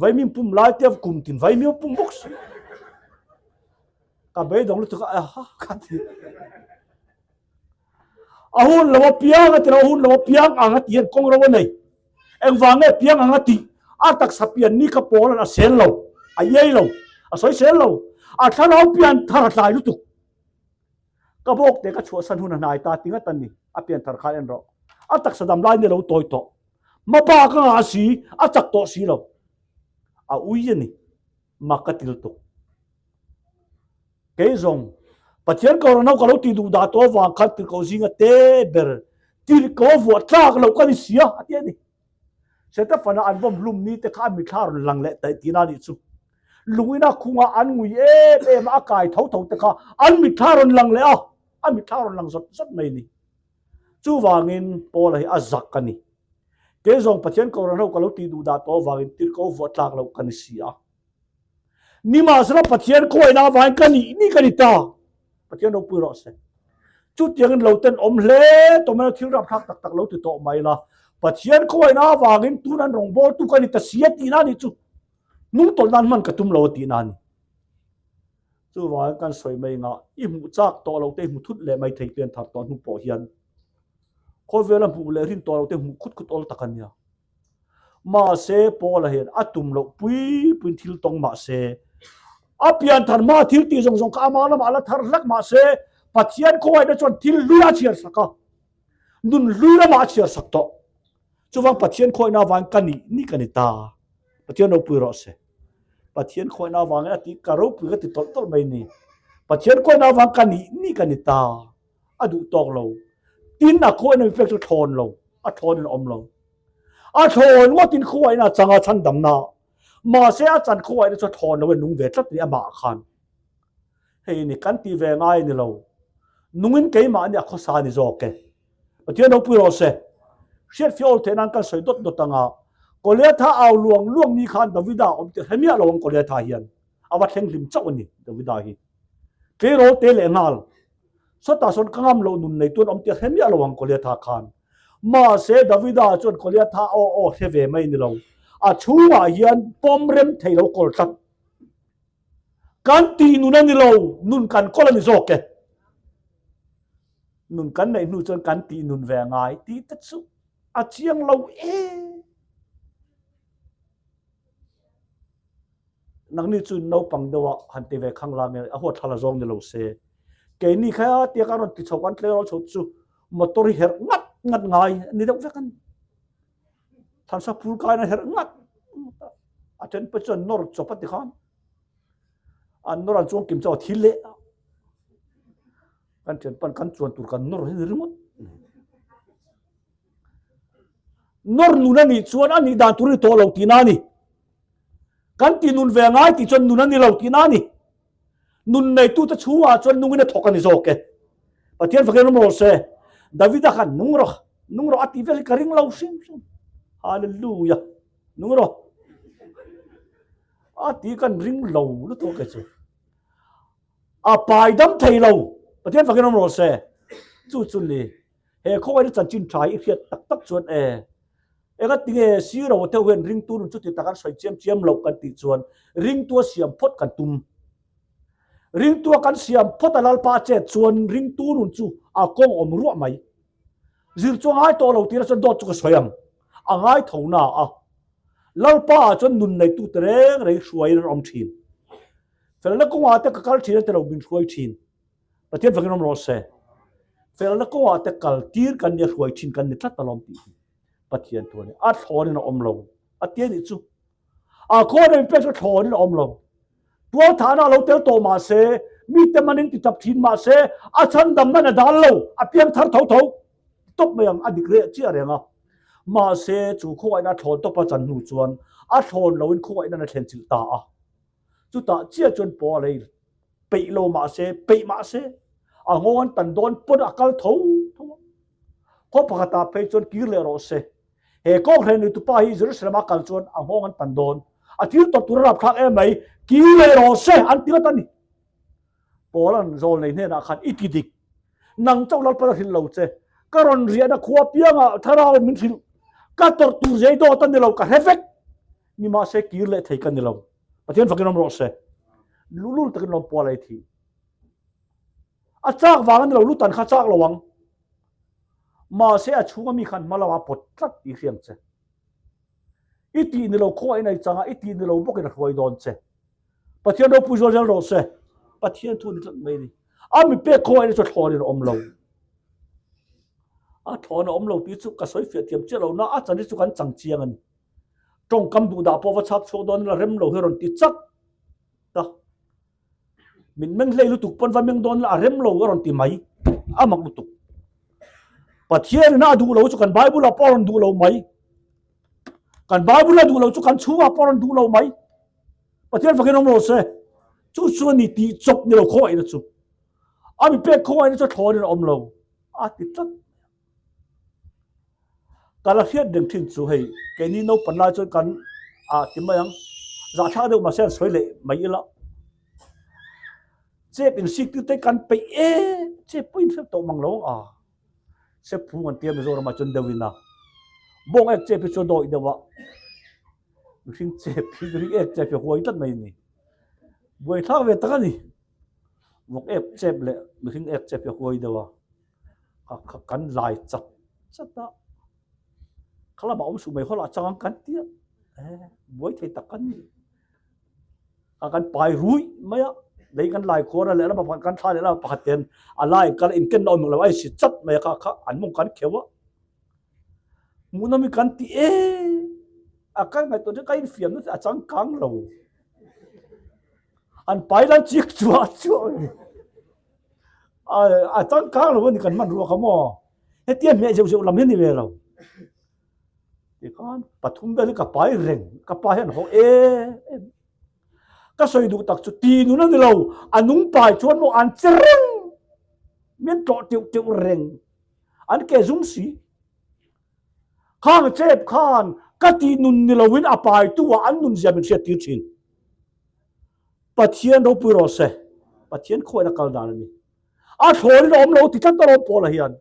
Vaimim pum lai te kum tin vaimim pum bawk si. Ka beidawng lutuk a aha ka ti. A hun lo a piang a ti lo, a hun lo a piang ang a ti hian kawng ro a nei. Engvang nge piang ang a tih? A taksa pian ni kha pawl a sel lo, a iai lo, a sawi sel lo. A thlarau pian thar a tlai lutuk. Ka bawk te ka chhuahsan hun a hnai ta ti ngat a ni, a pian thar khan en rawh. A taksa dam lai ni lo tawi tawh. Hmabak a ngah si, a chak tawh si lo. A ui a ni, mak ka ti lutuk. Kei zawng, Pathian Kohhran ho ka lo tih duh dah tawh avang khan tirhkoh zinga te ber tirhkoh a vuah tlak loh ka ni sia a ti a ni. Setafana an vawm hlum ni te kha a mitthla rawn lang leh taih tihna a nih chu. Lungina khunga an ngui em em a, a kai tho tho te kha an mitthla rawn lang leh a, a mitthla rawn lang zawt zawt mai a ni. Chuvangin Paula hi a zak a ni. Kei zawng Pathian Kohhran ho ka lo tih duh dah tawh avangin tirhkoh vuah tlak loh ka ni si a. Nimahsela Pathian khawiahna avangin ka nih ni ka ni ta. Pathian ropui rawh se. Chutiangin lo ten awm hle tawh mai la, thil rapthlak tak tak lo ti tawh mai la, Pathian khawiahna avangin tun an rawngbawltu ka ni ta si a tihna a nih chu. Hnung tawlh nan hman ka tum lo a tihna a ni. Chuvangin kan sawi mai ngah, i hmuh chak tawh lo te i hmu thut leh mai thei pian thar tawh hnu pawh hian khawvela hmuh leh rin tawh lo te hmuh khut khut awl tak a nia. Mahse, Paula hian a tum loh pui puiin thil tawng mah se, a pian thar hmaa thil tih zawng zawng kha ama lamah a la thar hlak mah se, Pathian khawngaihna chuan thil hlui a chhiar sak a, nun hlui lamah a chhiar sak tawh. Chuvang Pathian khawngaihna avangin ka nih ni ka ni ta. Pathian ropui rawh se. Pathian khawngaihna avangin a tih ka ropui ka ti tawlh tawlh mai ni. Pathian khawngaihna avang ka nih ni ka ni ta. A duh tawk lo. Tin, a khawngaihna mi pek chu thlawn lo. A thlawnin a awm lo. A thlawn ngawtin khawngaihna a chang a, chhandamna. Mahse, a chan khawngaihna chu a thlawn lo e, nung ve tlat ni amah khan. Hei ni, kan tih ve ngai a ni lo. Nungin keimah nih a khawsa a ni zawk e. Pathian ropui rawh se. Hriatfiah awl theih nan kan sawi dawt dawt ang a, Goliatha au luang luang ni khan Davida a awm tir hre miah lo ang Goliatha hian a va thleng hlim chauh a ni Davida hi. Tleirawl te leh nghal. Sawtah sawn ka ngam loh nun nei tuan awm tir hre miah lo ang Goliatha khan. Mahse, Davida chuan Goliatha aw aw hre ve mai ni lo. A chhungah hian pawm rem thei lo kawl tlat. Kan tih nun a ni lo, nun kan kawl a ni zawk e. Nun kan neih hnu chuan kan tih nun ve ngai tih te chu a chiang lo e. Nangni chu naupang deuha han ti ve khang la nge a huat thla la zawng ni lo se. Keini kha tia kan rawn ti chho kan tleirawl chho chu motor hi herh ngat ngat ngai a ni deuh vek a ni. Thansa phul kaina herh ngat ngat a, a then pawh chuan nawr chawp a ti khan an nawr an chuang kim chauh a thil leh a. Kan thian pan kan chuan tur kan nawr hi ni ringawt. Nawr nun a nih chuan a nih dan tur a ni tawh lo tihna a ni. Kan ti nun ve ngai tih chuan nun a ni lo tihna a ni. Nun neitute chhungah chuan nungin a thawk a ni zawk e. Pathian fakin awm rawh se. Davida khan nung rawh, nung rawh a tih vel hi ka ring lo hrim hrim. Hallelujah. Nung rawh. A ti kan ring lo lutuk e chu. A pai dam thei lo. Pathian fakin awm rawh se. Chu chu ni. He khawngaihna chanchin tha hi i hriat tak tak chuan e, engatinge siro theuh hian ringtu nun chuti tak an sawi chiam chiam loh kan tih chuan ringtua siam phawt kan tum. Ringtua kan siam phawt a Lalpa chet chuan ringtu nun chu a kawng awm ruah mai. Zir chu a ngai tawh lo tihna chuan dawt chu ka sawi ang. A ngai tho na a. Lalpa ah chuan nun neitute reng reng hruaiin an awm thin. Felna kawngah te ka kal thin a ti lo min hruai thin. Pathian fakin awm rawh se. Felna kawngah te kal tir kan nia hruai thin kan ni tlat alawm tih hi Pathian thu a ni. A thlawnin a awm lo a ti a nih chu. A khaw nei pek chu thlawnin a awm lo. Tualthahna a lo tel tawh mah se, mite manin ti tap thin mah se, a chhandamna na dal lo, a piang thar tho tho. Ti tawp mai ang, a dik reh chiah reng a. Mahse, chu khawngaihna a thlawn tawp a chan hnu chuan a thlawn loin khawngaihna na thlen chilh ta a. Chutah chiah chuan pawh a lei peih lo mah se, peih mah se, a nghawng an tan dawn pawn a kal tho tho a. Khaw pakhatah phei chuan kir leh rawh se. He kawnghren nuitu pa hi Jerusalem a kal chuan a nghawng an tan dawn. A thil tawp tur a rapthlak em mai, kir leh rawh se an ti ngawt a ni. Paula'n zawl nei hnenah khan i ti dik. Nang chauh Lalpan a hrilh lo che. Ka rawn riahna khua piangah thlarauin min hrilh. Ka tawrh tur zei dawt a ni lo, ka hre vek. Nimahse kir leh thei ka ni lo. Pathian fakin awm rawh se. Luhlul takin lawm pual ei thi. A chak vang a ni lo, lutan kha chak lo ang. Mahse a chhunga mi khan hma lamah pawt tlat tih hriang che. I tih ni lo khaw a inei changa i tih ni lo bawkin a hruai dawn che. Pathian ropui zual zel rawh se. Pathian thu ni tlat mai ni. A mi pek khaw a inei chu thlawnin a awm lo. A thlawn a awm lo tih chu ka sawi fiah thiam chiah lo na a chan hi chu kan chang chiang a ni. Tawngkam duhdah pawh va chhak chhuak dawn ila rem lo hi rawn ti chak ta. Min meng hlei lutuk pawn va meng dawn ila a rem lo a rawn ti mai. A mak lutuk. Pathian in a duh lo chu kan Bible ah pawh a rawn duh lo mai. Kan Bible a duh lo chu kan chhungah pawh a rawn duh lo mai. Pathian fakin awm rawh se. Chu chu a ni tih chawp ni lo khawngaihna chu. A mi pek khawngaihna chu thlawnin a awm lo. A ti tlat. Ka la hriat reng thin chu hei keini naupan lai chuan kan ah ti mai ang zahthlak deuh mahse an sawi leh mai ila chep in sik tir te kan peih e chep pawh in hrep tawh mang lo a sep phung an tia Mizoram ah chuan deuh in a bawng ek chep hi chu a dawih deuh a mihring chep hi mihring ek chep hi a huai tlat mai a ni buaithlak ve tak a ni vawk ek chep leh mihring ek chep hi a huai deuh a. Kan lai chat chat a, kha lamah awm suh mai hawlah chang ang kan ti a, buai thei tak kan ni. A kan pai ruih mai a, lei kan lai khuar a lehlam ah kan thla lehlam pakhat ten a lai kal inken na awm lo a insi chat mai a kha kha an mawng kan kheuh a. Hmuhnawm hi kan ti e, a kan ngaihtuah chu ka infiam na a changkang lo. An pai lai chik chuah chuah a ni. A changkang lo a ni kan hman ruak a maw? Hetia hmeh zeuh zeuh lam hi a ni ve lo. Tikhan pathum vel hi ka pai reng, ka pa hian haw em em. Ka sawi duh tak chu ti nun a ni lo, a nung pai chuan maw an che reng, min tlawh teuh teuh reng, an ke zum si. Khang chep khan ka tih nun ni loin a paitu ah an nun zia min hriat tir thin. Pathian ropui rawh se. Pathian khawiin a kal dan a ni. A thlawnin a awm lo ti tlat alawm Paula hian.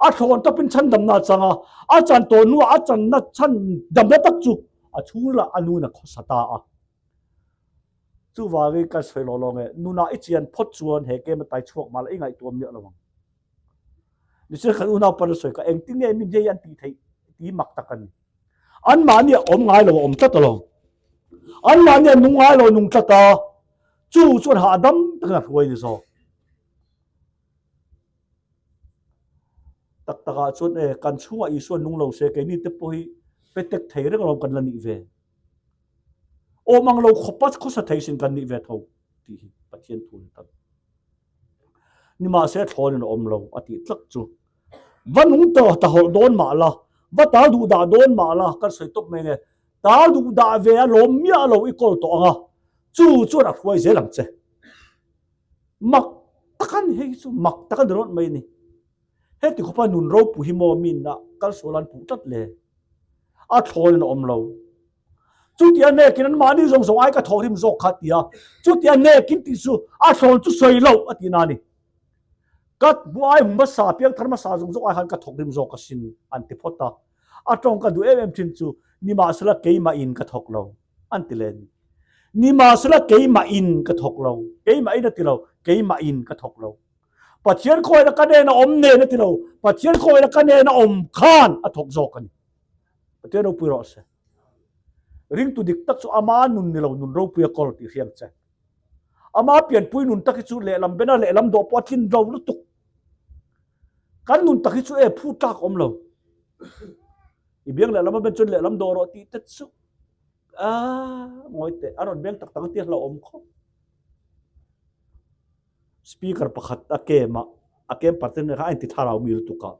A thlawn tawpin chhandamna a chang a, a chan tawh hnuah a channa chhandamna tak chu A chhungrilah a nuin a khawsa ta a. Chuvangin kan sawi lawh lawng e, nunah i chian phawt chuan he kem a tai chhuak mah la i ngaihtuah miah lo ang. Nichuan kan unau pan a sawi kha engtin nge min hei an tih theih ti mak tak a ni. Anmahni a awm ngai lo a awm tlat alawm. Anmahni a nung ngai lo a nung tlat a, chu chuan hahdam takin a hruai ni zawk. Tak takah chuan e, kan chhungah Isua nung lo se keini te pawh hi petek thei reng alawm kan la nih ve. Awm ang lo khawpa khawsa thei sin kan nih ve tho tih hi Pathian thu ni tak. Nimahse thlawnin a awm lo a tih tlat chu. Va nung ta ta hawlh dawn mah la, va tal duh dah dawn mah la kan sawi tawp mai nge. Tal duh dah ve a lawm miah lo i kawl tawh ang a, chu chuan a hruai zel ang che. Mak tak a ni hei chu, mak tak a ni rawt mai a ni. Heti khawpa nun ropui hi maw min ah kalsual an puh tlat le? A thlawnin a awm lo. Chutia nekin an mahni zawng zawng ai ka thawhrim zawk kha tia, chutia nekin tih chu a thlawn chu sawi loh a tihna a ni. Ka hmuh ai hmasa piangthar hmasa zawng zawng ai khan ka thawkrim zawk asin an ti phawt a. A tawng ka duh em em thin chu nimahsela keimah in ka thawk lo an ti leh a ni. Nimahsela keimah in ka thawk lo, keimah in a ti lo, keimah in ka thawk lo. Pathian khawina ka nen a awm nen a ti lo, Pathian khawina ka nen a awm khan a thawk zawk a ni. Pathian ropui rawh se. Ringtu dik tak chu ama nun ni lo, nun ropui a kawl tih hriang che. Ama pianpui nun tak hi chu lehlam bena lehlam dawh pawh a tlin lo lutuk. Kan nun tak hi chu e phu tlak awm lo. I biang lehlam a ben chuan lehlam dawh rawh tih te chu a ngawi teh a rawn beng tak tak tia hlauhawm khawp. Speaker pakhat a kem a, a kem parte nen khan a inti thlarau mi lutuk a.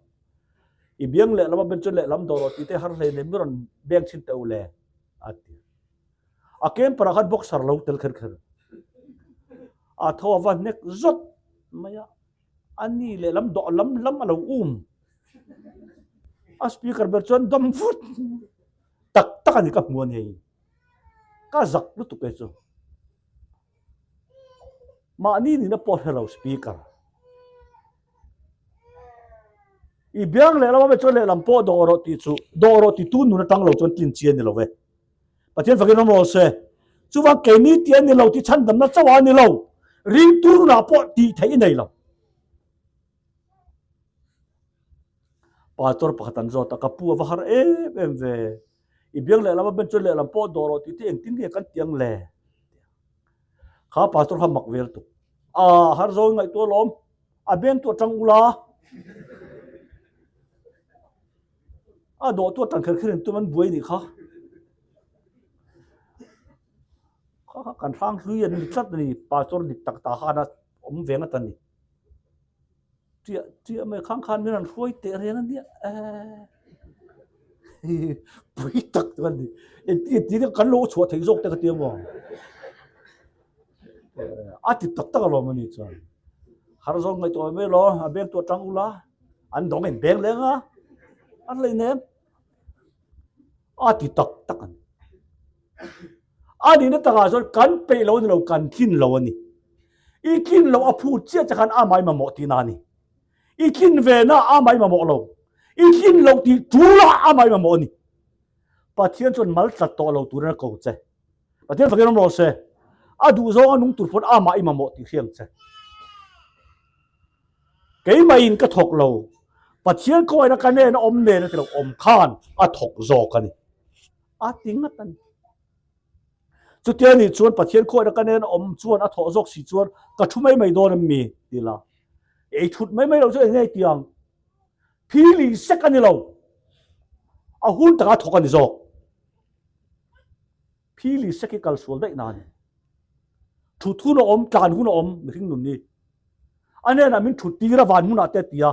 I biang lehlam a ben chuan lehlam dawh rawh tih te har hlei nen mi rawn beng chhin teh u le a ti. A kem parah khan boxer lo tel kher kher. A tho a va hnek zawt mai a, a ni lehlam dawh lam lam a lo um. A speaker ber chuan dam vut tak tak a ni ka hmu a ni hei. Ka zak lutuk e chu. Mahni nihna pawh hre lo speaker. I biang lehlam a chuan lehlam pawh dawh rawh tih chu dawh rawh ti tu nun atang lo chuan tlin chi a ni lo ve. Pathian fakin awm rawh se. Chuvang keini tih a ni lo tih chhandamna chauh a ni lo. Ringtu nunah pawh tih theih i nei lo. Pastor pakhat an zawt a, ka pu a va har em em ve. I biang lehlam a ben chuan lehlam pawh dawh rawh tih te engtin nge kan ti ang le? Kha pastor kha mak vel tuk. A har zo in ngaihtuah alawm. A beng tu atang ula. A dawh tu atang kher kher in tum an buai nih kha. Kha kha kan hrang hlui an ni tlat a ni. Pastor dik tak ta khan a awm ve ngat a ni. Ṭiah ṭiah mai khang khan min rawn hruai teh reng a nia eh pui tak chu a ni engtin engtin nge kan lo chhuah theih zawk te ka ti amaw a ti tak tak alawm a ni chuan har zawng ngaihtuah mai lo a beng tu atang ula an dawng in beng leng a an lei nem a ti tak tak a ni. A nihna takah chuan kan peih lo a ni lo, kan tlin lo a ni. I tlin loh a phut chiah che khan amah i mamawh tihna a ni. I tlin ve na amah i mamawh lo. I tlin loh tih tulah amah i mamawh a ni. Pathian chuan mal tlat tawh lo turin a ko che. Pathian fakin awm rawh se. A duh zawnga nung tur pawn amah i mamawh tih hriang che. Keimahin ka thawk lo. Pathian kawina ka nen a awm nen a ti lo, awm khan a thawk zawk a ni. A ti ngat a ni. Chutia nih chuan Pathian khuaina ka nen a awm chuan a thawh zawk si chuan ka thu mai mai dawn em mi? ti la. Ei thut mai mai lo chu eng nge ti ang? Phili sek a ni lo. A hun taka thawk a ni zawk. Phili sek hi kal sual daih na a ni. Thut hun a awm, tlan hun a awm mihring nun hi. A hnenah min thut tir a van hmunah te a ti a.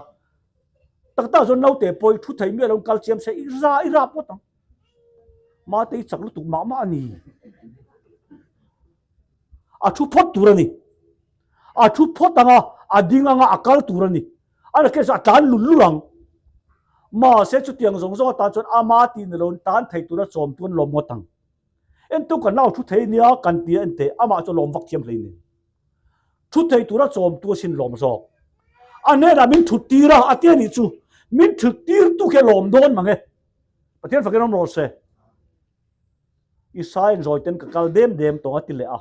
Tak tak chuan naute pawh i thu thei miah lo kal chiam se i za i rap ngawt ang. Mate i chak lutuk mah mah a ni. A thu phawt tur a ni. A thu phawt anga a ding anga a kal tur a ni. A la case a tlan lul lul ang. Mahse chutiang zawng zawng atan chuan ama tih ni loin tan thei tura chawm tu an lawm ngawt ang. Entu kan nau thu thei nia kan ti a ente amah chu lawm vak thiam hlein. Thu thei tura chawm tu asin lawm zawk. A hnenah min thut tir a, a ti a nih chu. Min thut tir tu khi a lawm dawn mang e. Pathian fakin awm rawh se. Isaian zawiten ka kal dem dem tawng a ti leh a,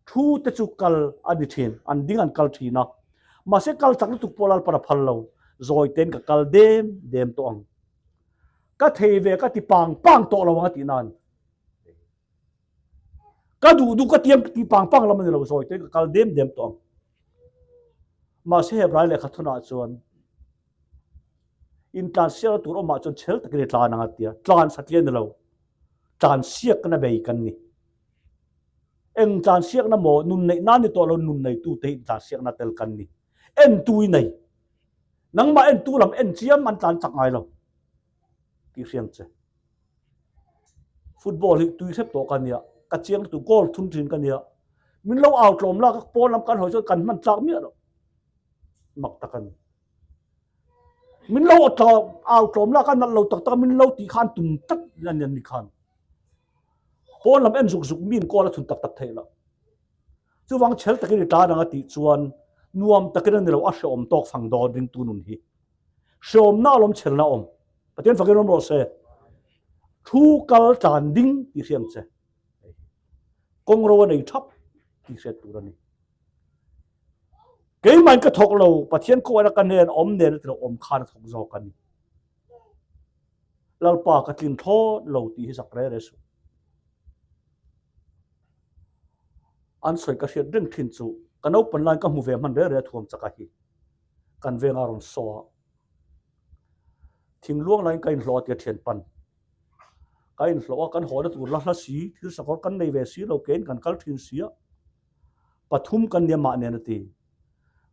thu te chu kal a ni thin, an ding an kal thin a, mahse kal chak lutuk pawh Lalpan a phal lo, zawiten ka kal dem dem tawh ang. Ka thei ve ka ti pang pang tawh lo ang a tih nan. Ka duh duh ka tiam ti pang pang lam a ni lo, zawiten ka kal dem dem tawh ang. Mahse Hebrai lehkha thunah chuan intlansiakna tur awmah chuan chhel takin i tlan ang a tia, tlan satliah a ni lo, tlansiakna bei kan ni. Eng tlansiakna maw nun neih nan ni tawh lo nun neitute hi intlansiakna tel kan ni. Entu i nei. Nangmah entu lam en chiam an tlan chak ngai lo tih hriang che. Football hi tui hrep tawh ka nia, ka chiang lutuk goal thun thin ka nia. Min lo au tlawm lak a pawn lam kan hawi chuan kan hman tlak miah lo. Mak tak a ni. Min lo au tlawm lak a nalh lo tak tak a min lo tih khan tum tlat a ni an ni khan. Pawn lam en zuk zuk mi in kawl a thun tak tak theih loh. Chuvang chhel takin i tan ang a tih chuan nuam takin a ni lo a hreawm tawk fang dawn ringtu nun hi. Hreawmna alawm chhelna awm. Pathian fakin awm rawh se. Thu kal tlan ding tih hriam che. Kawng ro a nei thap tih hriat tur a ni. Keimahin ka thawk lo, Pathian kawngah ka hnen awm nen a ti lo awm khan a thawk zawk a ni. Lalpa ka tlin thlawt lo tih hi zak re re suh. An sawi ka hriat reng thin chu ka naupan laiin ka hmu ve hman re re a thuam chak a hi. Kan venga rawn saw a. Thingluang laiin ka inhlawh a tia thian pan. Ka inhlawh a, kan hawhna tur la hla si, thil sakawr kan nei ve si lo, kein kan kal thin si a. Pathum kan nia mah nen a ti.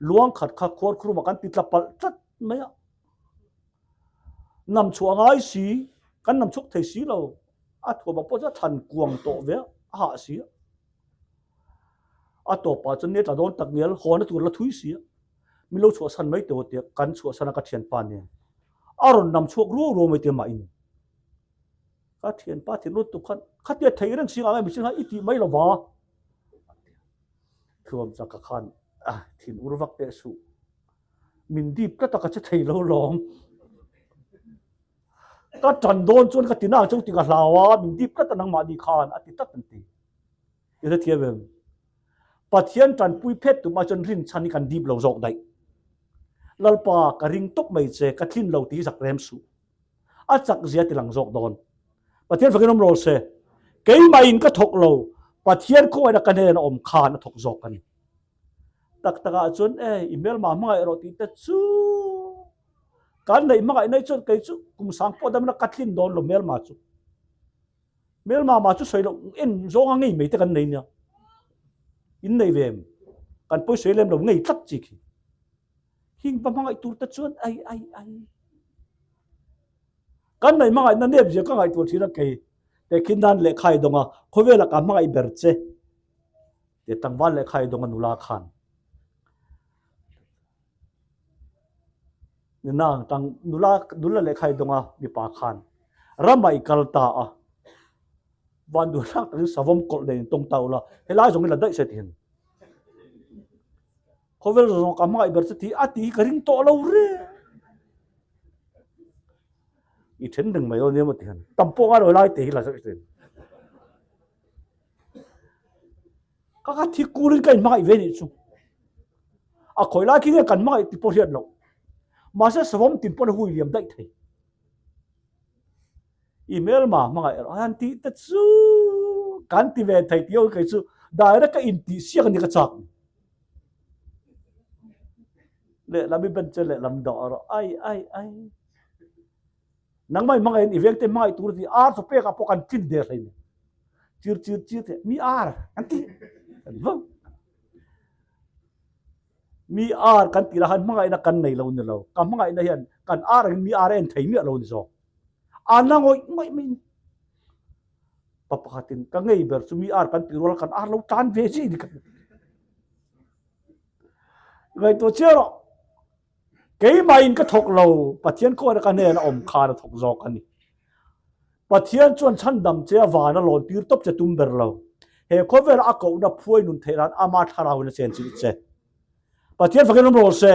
Luang khat kha khuar khurumah kan ti tla palh tlat mai a. Nam chhuah ngai si, kan nam chhuak thei si lo. A thuamah pawh chuan a thlan kuang tawh ve a, a hah si a. A tawpah chuan ni a tla dawn tak ngial, hawna tur la thui si a. Min lo chhuahsan mai teh aw tia kan chhuahsan a ka thianpa nen. A rawn nam chhuak ruau ruau mai tia mah in. Ka thianpa thin lutuk khan khatia thei reng si ngang em mihring kha i tih mai lo va. Thuam chak ka khan thin ur vak teh suh. Min dip tlat a ka che thei lo lawm. Ka tan dawn chuan ka ti na ang cheu ti ka hlau a, min dip tlat a nangmahni khan a ti tlat an ti. I hrethiam em? Pathian tanpui phet tumah chuan rinchhan hi kan dip lo zawk daih. Lalpa ka ring tawp mai che, ka tlin lo tih hi zak rem suh. A chak zia ti lang zawk dawn. Pathian fakin awm rawh se. Keimahin ka thawk lo, Pathian khawngaihna ka hnena awm khan a thawk zawk a ni. Tak takah chuan e, i hmelma hmangaih rawh tih te chu kan neih hmangaih nei chuan kei chu kum sang pawh damna ka tlin dawn lo hmelma chu. Hmelma mah chu sawi loh en zawnga ngei mai te kan nei nia. In nei ve em? Kan pawi sawi lem lo ngei tlat chi khi. Hing va hmangaih tur te chuan ai ai ai. Kan nei hmangaihna nep zia ka ngaihtuah thin a kei. Tehkhin nan lehkha i dawng a, khawvela ka hmangaih ber che. Te tlangval lehkha i dawng a nula khan. Nina tang nula nula lehkha i dawng a mipa khan. Rama i kal ta a. Van duh hlak takin savawm kawlh nen in tawng ta ula. Helai zawng i la daih se tihin. Khawvel zawng ka hmangaih ber che tih a tih hi ka ring tawh lo reng. I then reng mai dawn nia maw ti hian. Tam pawh ngai lo helai te hi la zawih thin. Ka ka thi kulin ka inhmangaih ve nih chu. A khawi lai khi nge kan hmangaih ti pawh hriat loh. Mahse savawm tin pawn a hui liam daih thei. I hmelma hmangaih erawh han tih te chu kan ti ve thei tih ho kei chu direct ka intih siak a ni ka chak ni. Lehlam i ben che lehlam dawh erawh ai ai ai. Nangmah i hmangaih in i vengte hmangaih tur a ti ar chaw pekah pawh kan tlin der hlei ni. Chir chir chir thei mi ar kan ti kan vang. Mi ar kan tih lah khan hmangaihna kan nei lo ni lo. Ka hmangaihna hian kan ar angin mi ar a en thei miah lo ni zawk. A na ngawih ngawih mai ni. Pa pakhatin ka ngei ber chu mi ar kan tih rual kan ar lo tan ve chi ni kan. Ngaihtuah chiah rawh. Keimahin ka thawk lo, Pathian kawhna ka hnena awm khan a thawk zawk a ni. Pathian chuan chhandam che a van a lawn tir tawp che tum ber lo. He khawvela a kohna phuai nun theih nan ama thlarau in a chen chilh che. Pathian fakin awm rawh se.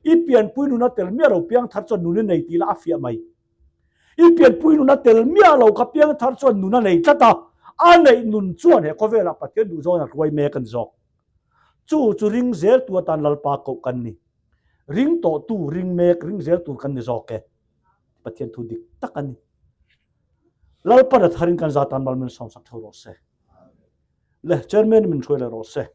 I pianpui nuna tel miah lo piangthar chuan nun i nei tih lah a fiah mai. I pianpui nuna tel miah lo kha piangthar chuan nun a nei tlat a. A neih nun chuan he khawvelah Pathian duhzawngin a hruai mek a ni zawk. Chu chu ring zel tu atan Lalpa koh kan ni. Ring tawhtu, ring mek, ring zel tur kan ni zawk e. Pathian thu dik tak a ni. Lalpan a tharin kan zatan mal min sawmsak theuh rawh se. Le, Chairman min hruai leh rawh se.